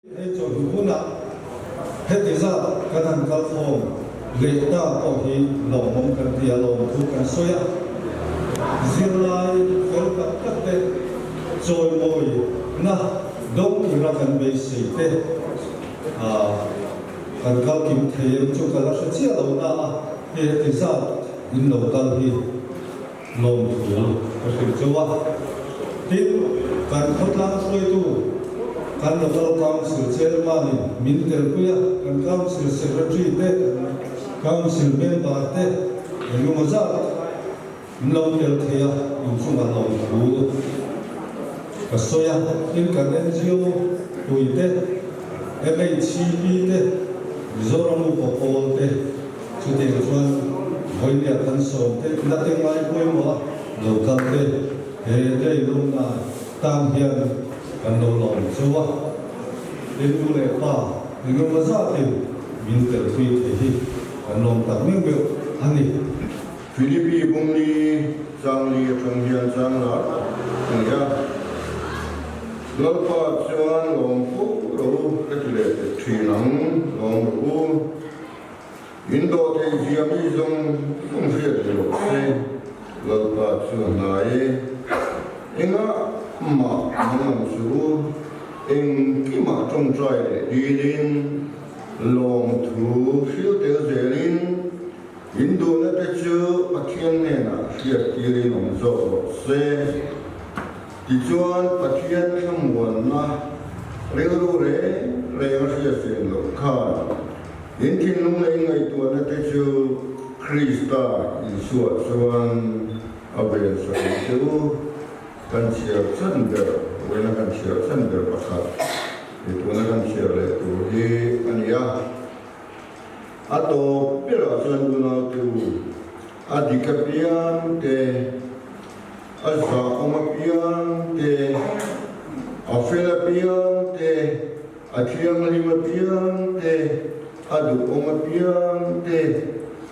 Hei chawhnu hunah heti zat kan han kal khawm leh ta pawh hi lawmawm kan ti a, lawmthu kan sawi a. Zirlai fel tak tak te chawimawina dawng tura kan beisei te kan kal kim thei em chu ka la hre chiah lo na a, hei heti zat in lo kal hi Lawmthu ka hrilh chauh a. Tin, kan khawtlang hruaitu, kan Local Council Chairman-in min telpui a, kan Council Secretary te, kan Council Member te engemaw zat min lo tel thei a, inchungah lawmthu ka sawi a. Tin, kan NGO pui te, MHCP te, Mizoram Upa Pawl te, Chutiang chuan vawinia kan sawm te na te ngai pawimawh a lo kal te he leilungna tan hian kan lo lawm chauh a, he nu leh pa engemaw zatin min telpui thei hi kan lawm tak meuh meuh a ni. Philippi bungli changli atang hian chang lar tak a ni a, Lalpa chuan lawm fo ro ka ti leh thin ang, lawm rawh u. In dawh theih zia mi zawng zawng hriat ni rawh se, Lalpa chu a hnai e. Engah mah an lang suh u, engkimah tawngtai leh dilin, lawmthu hril tel zelin, in duhna te chu Pathian hnenah hriat tirin awm zawk rawh se. Tichuan Pathian thlamuanna rilru reng reng a hriat feng loh khan in thinlung leh in ngaihtuahna te chu Krista Isua chuan a ven sak ang che u. Kan chhiar chan ber, vawiina kan chhiar chan ber pakhat ni tuna kan chhiar leh tur hi a ni a. A tawp berah chuan unaute u, a dik apiang te, A zahawm apiang te, a fel apiang te, a thianghlim apiang te, a duhawm apiang te,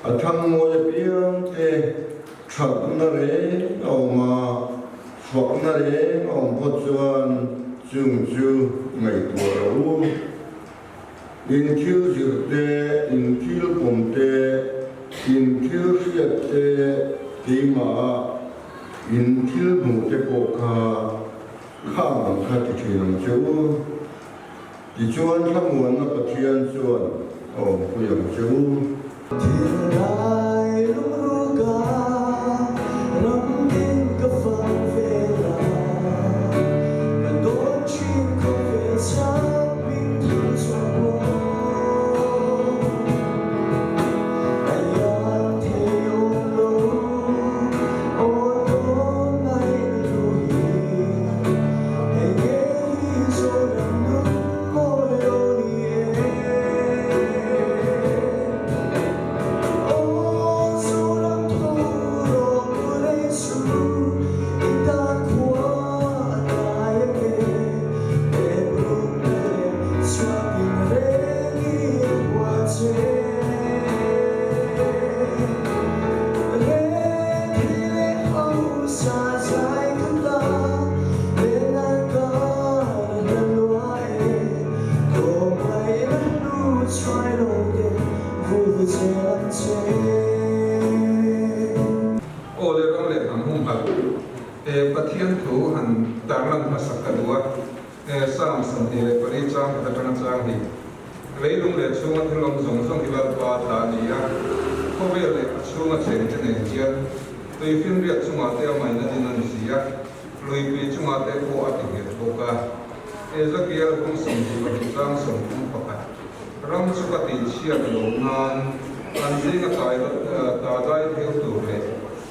a thangmawi apiang te, thatna reng a awm a, fakna reng a awm phawt chuan chung chu ngaihtuah rawh u. In thil zir te, in thil pawm te, in thil hriat te, keimah in thil hmuh te pawh kha khang ang kha ti thin ang che u. Tichuan thlamuanna Pathian chuan a awmpui ang che u. Thinlai lungruka ram din ka fang vel a, ka dawn thin khawvel chak min thar chhuak pawh a iang thei awm lo, aw dawn ngaihna lu hi hei ngei hi Zoram nun mawi lo ni e. Aw le ram leh hnam humhalh e Pathian thu han tarlan hmasak ka duh a, e Psalm 24 chang khat atanga chang hi leilung leh chhunga thil awm zawng zawng hi Lalpa ta a ni a, khawvel leh a chhunga cheng te nen hian tuifinriat chungah te a maina din a ni si a, luipui chungah te pawh a ti nghet bawk a. Ezekiel bung 22 chang 31, Ram chu ka tihchhiat loh nan an zinga tai ta dai theu tur leh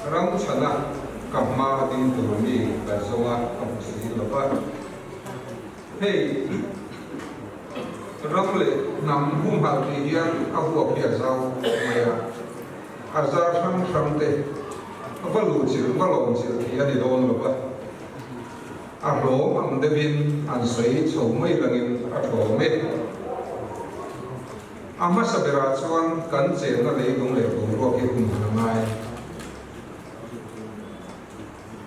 ram chhana ka hma a ding tur mi ka zawng a ka hmu si lo va. Hei ram leh hnam humhalh tih hian a huap hi a zau mai a, a zar hrang hrang te va luhchilh va lawmchilh thei a ni dawn lo va. A hlawm ang deuhin an sawi chho mai langin a thaw mek. A hmasa berah chuan kan chenna leilung leh boruak hi hun a ngai.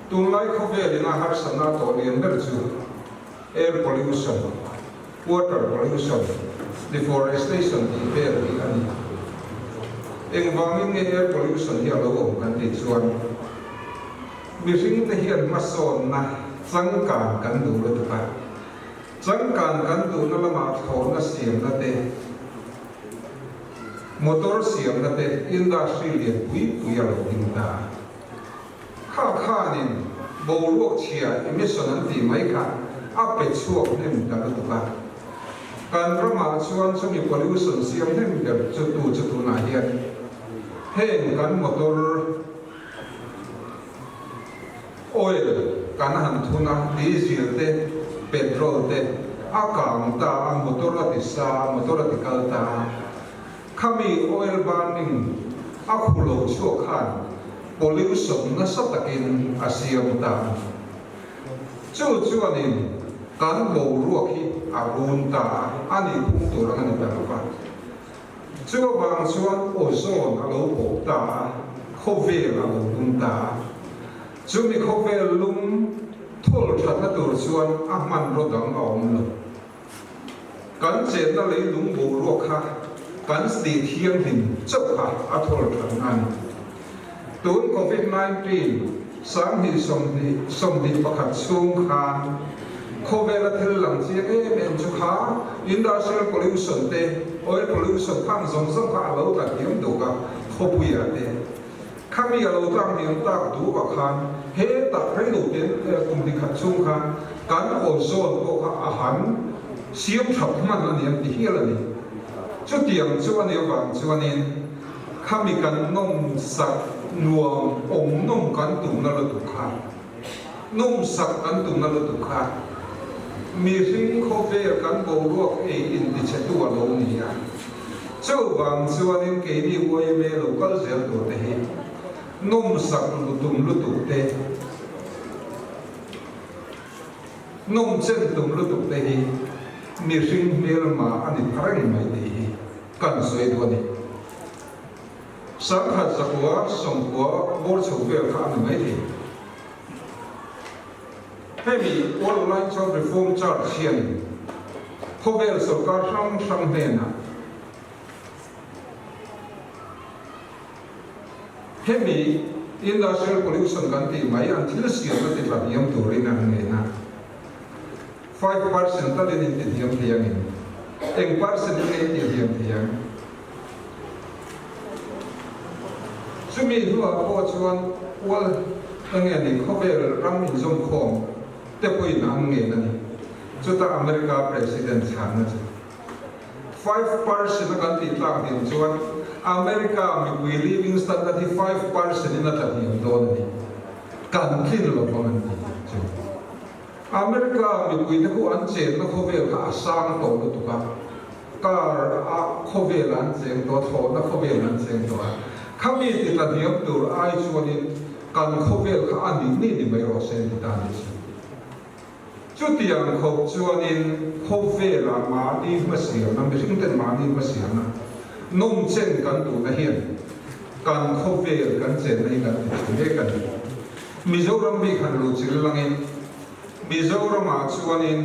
Tunlai khawvelin a harsatna tawh lian ber chu air pollution. Water pollution, deforestation tih vel hi a ni. Engvangin nge air pollution hi a lo awm kan tih chuan mihring te hian hmasawnna changkan kan duh lutuk a, changkan kan duhna lamah thlawhna siamna te, motor siamna te, industry lian pui pui a lo ding ta a. Kha khanin boruak chhia emission an tih mai kha a pe chhuak hnem ta lutuk a. Kan ramah chuan chumi pollution siam hnem ber chu tu chu tunah hian heng kan motor oil kan han thun a, diesel te, petrol te a kang ta a, motor a ti sa a, motor a ti kal ta a. Khami oil burning a khu lo chhuak khan pollution nasa takin a siam ta a ni. Chu chuanin kan boruak hi a run ta a, a nih phung tur ang a ni ta lo va. Chu avang chuan ozone a lo pawh ta a, khawvel a lo lum ta a. Chumi khawvel lum thawl thatna tur chuan a hmanraw dang a awm lo. Kan chenna leilung boruak kha kan state thianghlim chauh kha a thawl that a ni. Tun Covid 19 2021 chhung khan khawvela thil lang chiang em em chu kha industrial pollution te, oil pollution khang zawng zawng kha a lo tla hniam duk a, khawpuiah te. Khami a lo tlang hniam tak duh ah khan hetah reilo ten kum hnih khat chhung khan kan ozone pawh kha a han siam that hman a ni an ti hial a ni. Chutiang chu a nih avang chuanin khami kan nawm sak nuam awm nawm kan tumna lutuk kha nawm sak kan tumna lutuk kha mihring khawvel kan boruak ei intichhetu a lo ni a. Chuvang chuanin keini YMA lo kal zel tur te hi nawmsak lutum lutuk te, nawmchen tum lutuk te hi mihring hmelma a ni pha reng mai tih hi kan sawi duh a ni. Sangkhat zakua sawmkua bawr chho vel kha a ni mai thei. Hemi World Lines of Reform Church hian khawvel sorkar hrang hrang hnenah hemi industrial pollution kan tih mai an thil siamna ti tla hniam turin an ngen a. 5% talin in ti hniam thei angin eng percent in nge in ti hniam thei ang? Chumi hnuah pawh chuan ual enge ni khawvel ram inzawmkhawm te pawhin an ngen a ni. Chutah America President chhanna chu 5% a kan tih tlak hniam chuan America mipui living standard hi 5% in a tla hniam dawn a ni. Kan tlin lo vang an ti chu. America mipui te khu an chenna khawvel kha a sang tawh lutuk a. Car a khawvel an cheng tawh a, thlawhna khawvel an cheng tawh a. Khami ti tla hniam tur ai chuanin kan khawvel kha a nih nih ni mai rawh se an ti ta a nih chu. Chutiang khawp chuanin khawvelah mahni hmasialna, mihring ten mahni hmasialna nawmchen kan duhna hian kan khawvel kan chenna hi kan ti chhe mek a ni. Mizoram bik han luh chil langin Mizoramah chuanin,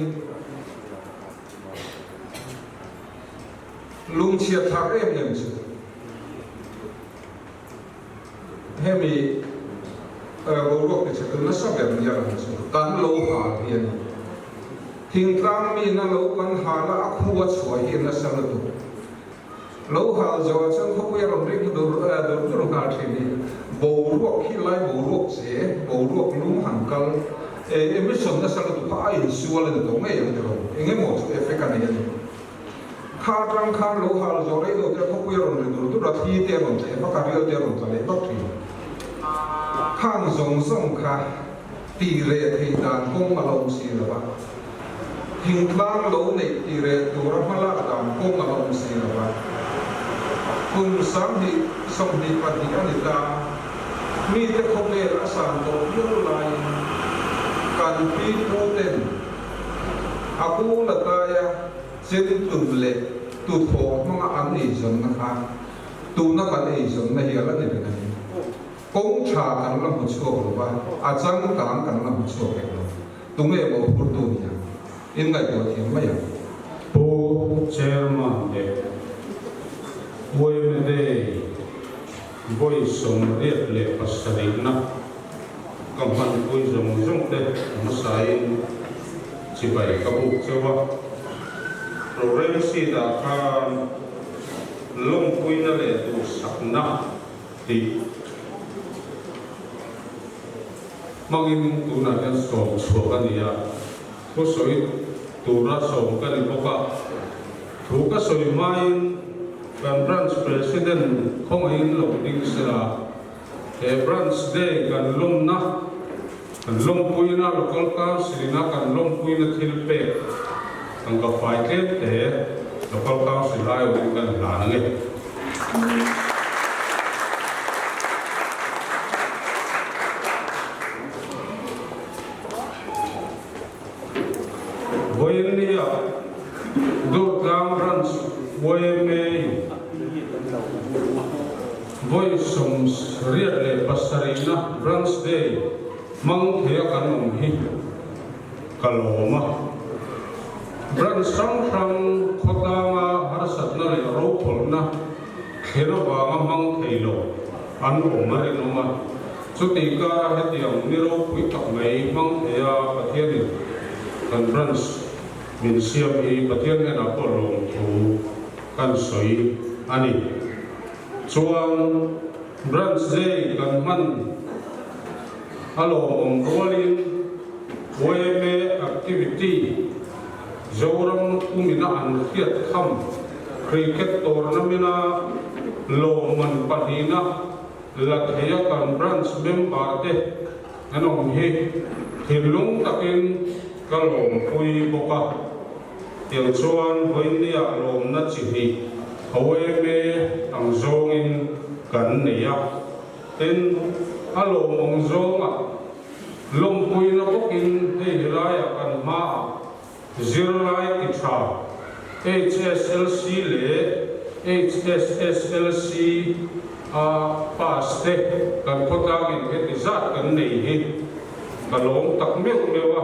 Lungchhiat thlak em em chu hemi boruak ti chhe tu nasa ber nia lang chu kan lo hal hi a ni. Thingtlang mi na lo kan hal a, a khu a chhuah hi a nasa lutuk. Lo hal zawh ah chuan khawpui a rawn rik dur dur dur nghal thin hi boruak hi lai boruak che boruak lung han kal emission nasa lutuk kha a insual a ni tawh ngei ang tiraw eng emaw chu effect a nei a ni. Kha atang khan lo hal zawh rei lo te khawpui a rawn ri dur dur a thli te a rawn tleh vak a rial te a rawn tla leh vak thin. Khang zawng zawng kha tih reh thei dan kawng a la awm si lo a. Thingtlang lo neih tih reh tura hmalak dan kawng a la awm si lo a. Kum 2022 a ni ta a, mite khawvel a san tawh viau laiin kan pi pu ten a kung la taia chen tum leh tuthawh hmanga an eizawnna kha tuna kan eizawnna hi a la ni reng a ni. Kawng tha kan la hmu chhuak lo va, a changkang kan la hmu chhuak reng lo. Tunge mawhphurtu nia? In ngaihtuah thiam mai ang. Chairman leh Uaime Day vawi 87na ka hmanpui zawng zawng te hmasain chibai ka buk cheu a. Rorel seat ah khan lawmpuina leh duhsakna tih hmangin tunah hian sawm chhuak a ni a, thusawi tura sawm ka ni bawk a. Thu ka sawi hmain kan Branch President khawngaihin lo ding sela, he Branch Day kan lawmna, kan lawmpuina, Local Council-ina kan lawmpuina thil pek tangka fai tlem te Local Council aiawhin kan hlan ang e. Vawiinnia Durtlang Branch yma vawi 87na Branch Day hmang theia kan awm hi ka lawm a. Branch hrang hrang khawtlanga harsatna leh rokhawlhna thlen avanga hmang thei lo an awm a rinawm a. Chutih kara hetiang ni ropui tak mai hmang theia Pathianin kan branch min siam hi Pathian hnenah pawh lawmthu kan sawi a ni. Chuan branch day kan hman a lawmawm rualin yma activity Zoram pumina an hriat tham cricket tournament-a lawmman pahnihna La theia kan branch member te an awm hi thinlung takin ka lawmpui bawk a, tiang chuan vawinia lawmna chi hnih HOMA ang zawngin kan nei a, tin a lawmawm zawngah lawmpuina bawkin hei helaiah kan hmaah Zirlai ti tha, HSLC leh HSSLC a pass te kan khawtlangin heti zat kan nei hi ka lawm tak meuh meuh a.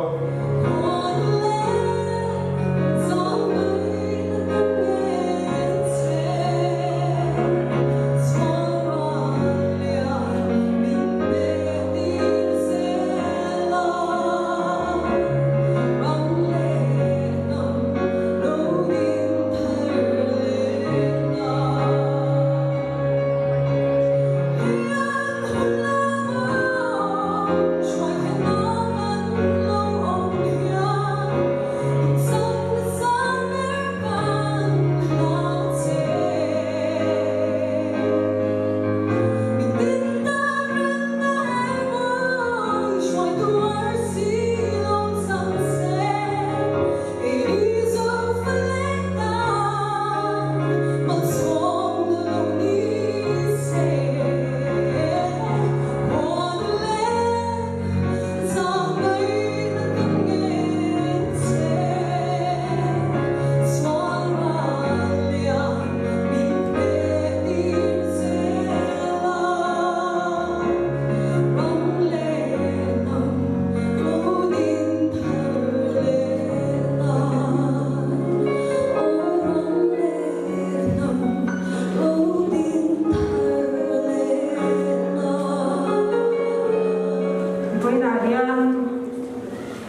Vawiinah hian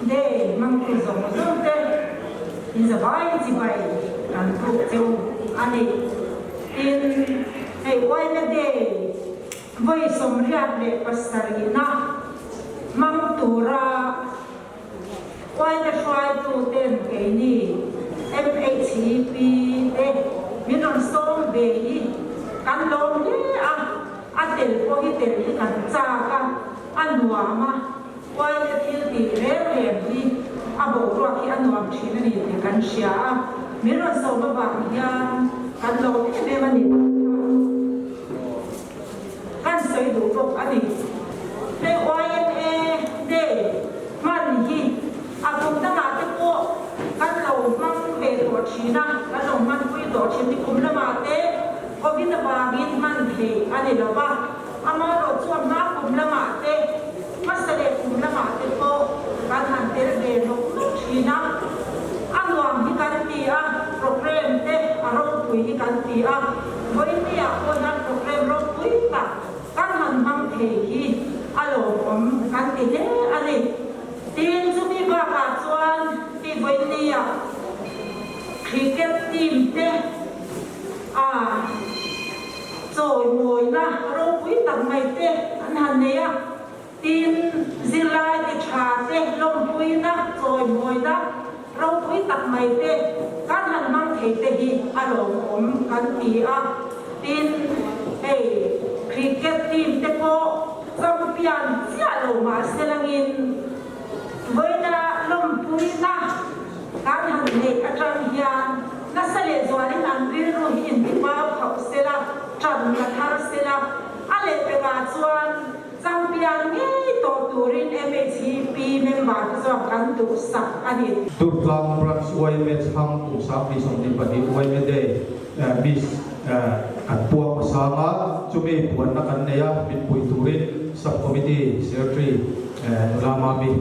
day hmangtu zawng zawng te inzavai chibai kan tluk cheu a ni. Tin, hei Uaina Day vawi 87na hmang tura Uaina hruaituten keini MHEP te min rawn sawm ve hi kan lawm hle a, a tel pawh hi tel hi kan chak a, a nuam a, Uaina thil tih reng reng hi a boruak hi a nuam thin a ni tih kan hria a, min rawn sawm avang hian kan lawm em em a ni tih kha kan sawi duh bawk a ni. Hei YMA Day hman hi a kum dangah te pawh kan lo hmang ve tawh thin a, kan lo hmanpui tawh thin. Ni kum lamah te Covid avangin hman theih a ni lo va. Amaherawh chuan hma kum lamah te, hmasa leh kum lamah te pawh kan han tel ve nawk nawk thin a, a nuam hi kan ti a, programme te. ropui tak mai te an han nei a, tin, zirlai ti tha te lawmpuina, chawimawina ropui tak mai te kan han hmang thei te hi a lawmawm kan ti a, tin, hei cricket team te pawh champion chiah lo mahse langin vawiina lawmpuina kan han neih atang hian nasa leh zualin an rilru hi intipau khauh sela, tan la thar sela, a lehpekah chuan champion ngei tawh turin MHEP member te chuan kan duhsak a ni. Durtlang Branch yma chhang kum 2022 yma Day Miss kan puang hmasa a, chumi puanna kan nei a, min pui turin Sub Committee Secretary Nula Mami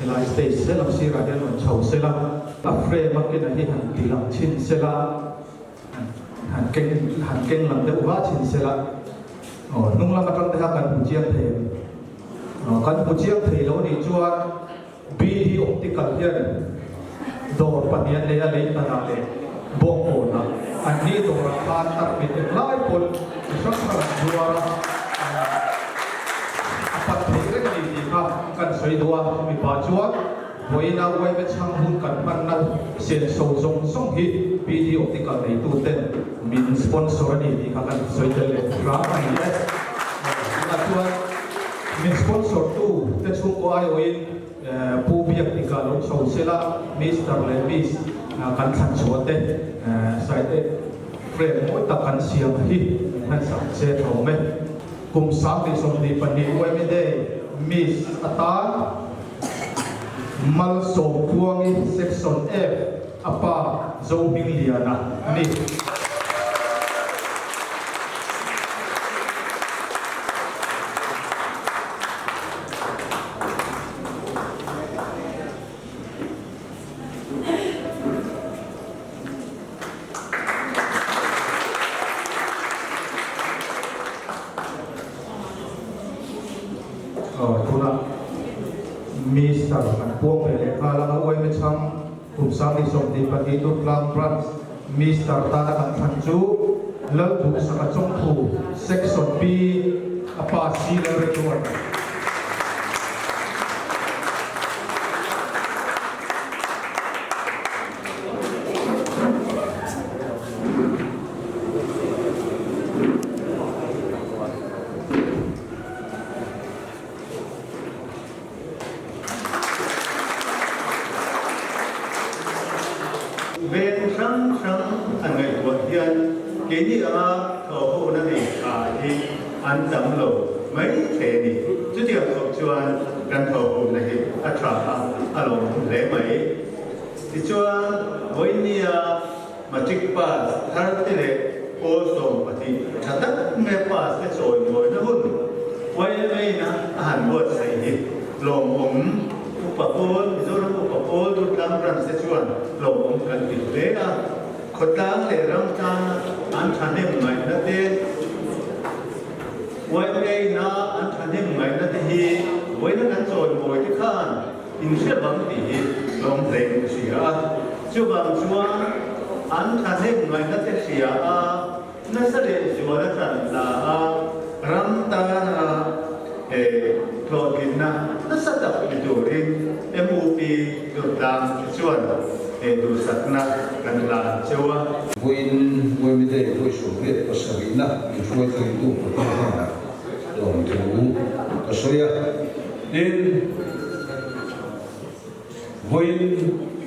helai stage selam sirah hian rawn chho sela, a frame a kena hi han ti lang chhin sela, han keng han keng lang deuh va chhin sela, aw hnung lam atang te kha kan hmu chiang thei em? Aw kan hmu chiang thei lo nih chuan BD Optical hian dawr pahnih an nei a, lei hmanah leh bawngkawnah an ni dawrah khan tarmit englai pawn chi hrang hrang an zuar a, a pat theih reng a ni tih kha kan sawi duh a, chumi pah chuan vawiina uaime chhang hun kan hmanna senso zawng zawng hi BD Optical neituten min sponsor a ni tih kha kan sawi tel leh hram a ni e. Tunah chuan Min sponsor tu te chhungkaw aiawhin Pu Biaknika lo chho sela, Mister leh Miss kan thlan chhuah te side frame mawi tak kan siam hi min hman sak che tha awm e. Kum 2022 YMA Day Miss atan Malsawmtluangi Section F a pa Zohmingliana a ni. Tunah Mister kan puang ve leh nghal ang a, uaime chhang Kum 2022 Durtlang Branch Mister tana kan thlan chu Lalduhsaka Chawngthu Section B a pa si Lalretuan. Veng hrang hrang an ngaihtuah hian keini anga thawhhona nei tha hi an tam lo mai thei a ni. Chutiang khawp chuan kan thawhhona hi a tha a, a lawmawm hle mai. Tichuan, vawinia Matric pass thar te leh pawl 12 tha tak mai pass te chawimawina hun YMA-in a han buatsaih hi lawmawm Upa Pawl, Mizoram Upa Pawl Durtlang Branch te chuan lawmawm kan ti hle a. Khawtlang leh ram tana an thahnem ngaihna te, YMA-in a an thahnem ngaihna te hi vawiina kan chawimawi te khan Inhre bang tih hi lawm hlein ka hria a, chuvang chuan an thahnem ngaihna te hria a, nasa leh zual a tan ta a, ram tana hlawhtlinna nasa tak ni turin MUP Durtlang te chuan duhsakna kan hlan cheu a. Vawiin Uaimidei vawi 87na min hruaitluitu pathum hnenah lawmthu ka sawi a. Tin, vawiin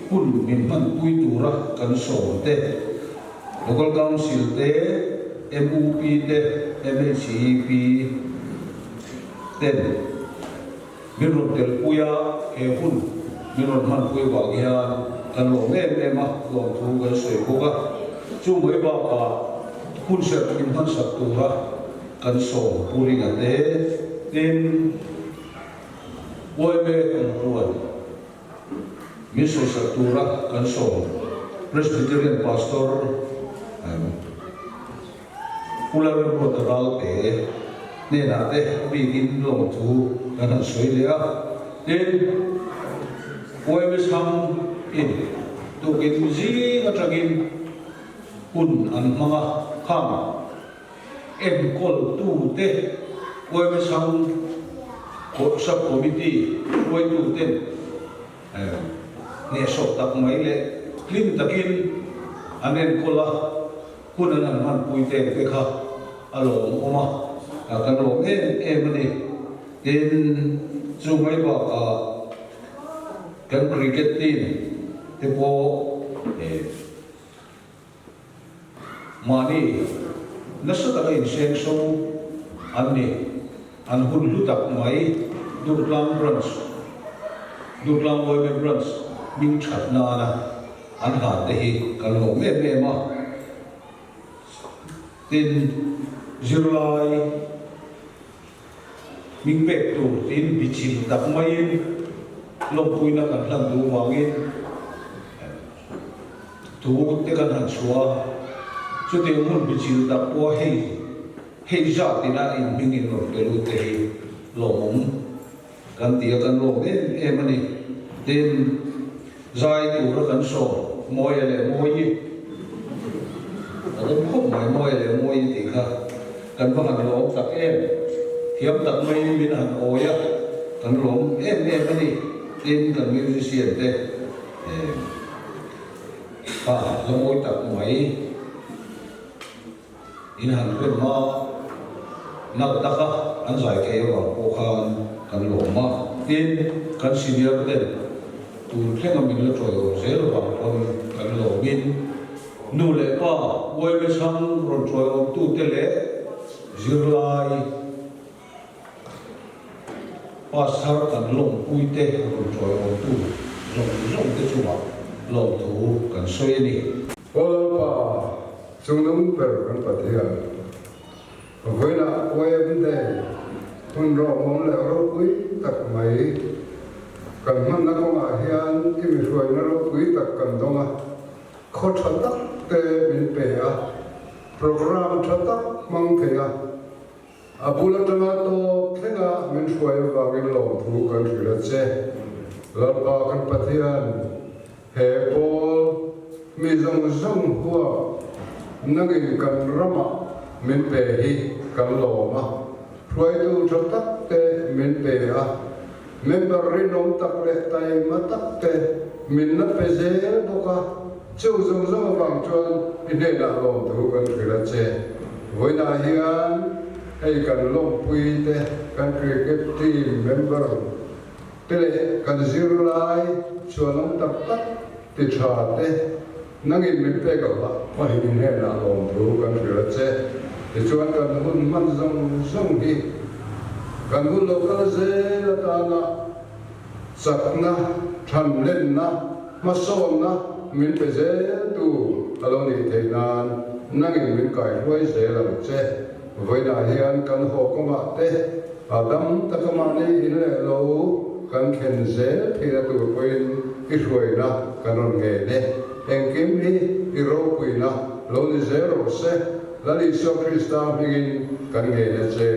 hun min hmanpui tura kan sawm te, Local Council te, MUP te, MHEP ten min rawn telpui a, he hun min rawn hmanpui vang hian kan lawm em em a, lawmthu kan sawi bawk a. Chu mai bakah hun serh min hmansak tura Kan sawm Pu Ringa te tin YMA kan rual min sawisak tura kan sawm Presbyterian Pastor Pu Lalremruata Ralte hnenah te a bikin lawmthu kan han sawi leh a. Tin, YMA chhang in tukin zing atangin hun an hmang a, khang. Enkawltute Yma chhang Sub Committee hruaituten hnehsawh tak mai leh hlim takin an enkawl a, hun an han hmanpui teng te kha a lawmawm a, kan lawm em em a ni. Tin, chu mai bakah kan cricket team te pawh Mahni nasa taka insengso an ni. An hun hlu tak mai Durtlang Branch, Durtlang Women Branch hming that nana an hlan te hi kan lawm em em a. Tin, zirlai hming pek tur tin bichim tak maiin lawmpuina kan hlan duh vangin, Thu te kan han chhuah a, chutiang hmun bichil tak pawha hei hei zat ina inhming in rawn pe lut te hi lawmawm kan ti a, kan lawm em em a ni. Tin, zai tura kan sawm Mawia leh Mawii, a dawm khawp mai Mawia leh Mawii tih kha kan va han lawm tak em, thiam tak maiin min han awi a, kan lawm em em a ni. Tin, kan musician te. Pa la mawi tak mai in han rem a, nalh taka an zai thei avang pawh khan kan lawm a. Tin, kan senior ten tun thlenga min la tawiawm zel avang pawn kan lawmin nu leh pa uaime chhang rawn tawiawmtute leh zirlai, Pastor kan lawmpuite rawn tawiawmtu zawng zawng te chungah lawmthu kan sawi a ni. Aw Lalpa, chungnung ber kan Pathian, vawiinah YM Day hun rawhmawm leh ropui tak mai kan hmanna kawngah hian i mi hruaina ropui tak kan dawng a, khaw tha tak te min pe a, programme tha tak hmang thei a, A bul atanga tawp thlenga min hruai avangin lawmthu kan hrilh a che. Lalpa kan Pathian, he pawl mi zawng zawng huap nangin kan ramah min pe hi kan lawm a, hruaitu tha tak te min pe a, member rinawm tak leh taima tak te min la pe zel bawk a, chu zawng zawng avang chuan i hnenah lawmthu kan hrilh a che. Vawiinah hian hei kan lawmpui te, kan cricket team member te leh kan zirlai chhuanawm tak tak ti tha te nangin min pek ang a, i hnenah lawmthu kan hrilh a che. Tichuan kan hun hman zawng zawng hi kan hun lo kal zel atana chakna, thanlenna, hmasawnna min pe zel tu a lo nih theih nan nangin min kaihruai zel ang che. Vawiinah hian kan haw kawngah te a dam taka mahni in leh lo kan thlen zel theihna tur pawhin i hruaina kan rawn ngen e. Engkim hi i ropuina lo ni zel rawh se. Lal Isua Krista hmingin kan ngen a che.